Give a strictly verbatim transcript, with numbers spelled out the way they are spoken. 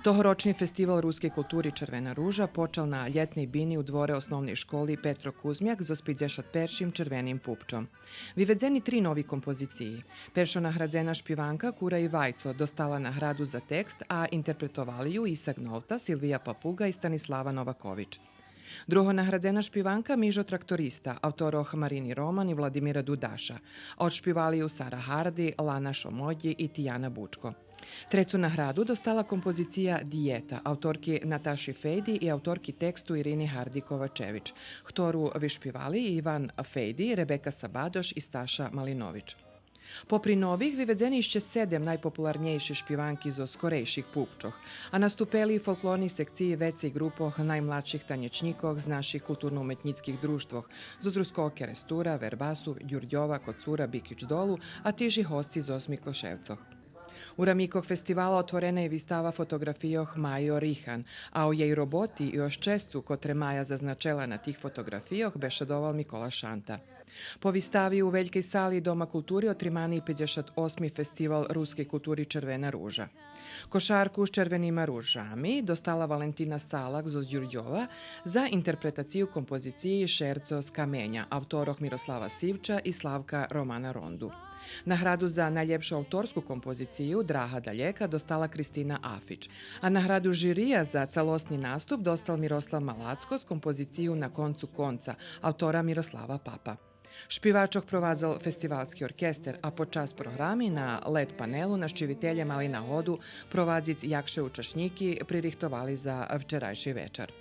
Тогорочни фестивал рускей култури Червена ружа почал на лєтней бини у дворе Основней школи „Петро Кузмяк” зоз пейдзешат першим Червеним пупчом. Виведзени три нови композициї. Першонаградзена шпиванка „Кура и вайцо” достала награду за текст, а интерпретовали ю Исак Новта, Силвия Папуґа и Станислава Новакович. Другонаградзена шпиванка „Мижо тракториста” авторох Марини Роман и Владимира Дудаша. Одшпивали ю Сара Гарди, Лана Шомодї и Тияна Бучко. Трецу награду достала композиция „Диєта” авторки Наташи Фейди и авторки тексту Ирини Гарди Ковачевич, хтору вишпивали Иван Фейди, Ребека Сабадош и Сташа Малинович. Попри нових, виведзени ище седем найпопуларнєйши шпиванки зоз скорейших пупчох, а наступели и фолклорни секциї вецей ґрупох наймладших танєчнїкох з наших културно-уметнїцких дружтвох, зоз Руского Керестура, Вербасу, Дюрдьова, Коцура, Бикич Долу, а тиж и госци зоз Миклошевцох. У рамикох фестивала отворена и вистава фотоґрафийох Майо Рихан, а о єй роботи и о щесцу котре Мая зазначела на тих фотоґрафийох бешедовал Микола Шанта. По вистави у велькей сали Дома култури отримани и пейдзешат осми фестивал рускей култури Червена ружа. Кошарку з червенима ружами достала Валентина Салак зоз Дюрдьова за интерпретацию композициї „Шерцо з каменя” авторох Мирослава Сивча и Славка Романа Ронду. Награду за найлєпшу авторску композицию „Драга далєка” достала Кристина Афич, а награду жирия за цалосни наступ достал Мирослав Малацко з композицию „На концу конца” автора Мирослава Папа. Шпивачох провадзел фестивалски оркестер, а под час програми на лед панелу нащивителє мали нагоду провадзиц як ше учашнїки пририхтовали за вчерайши вечар.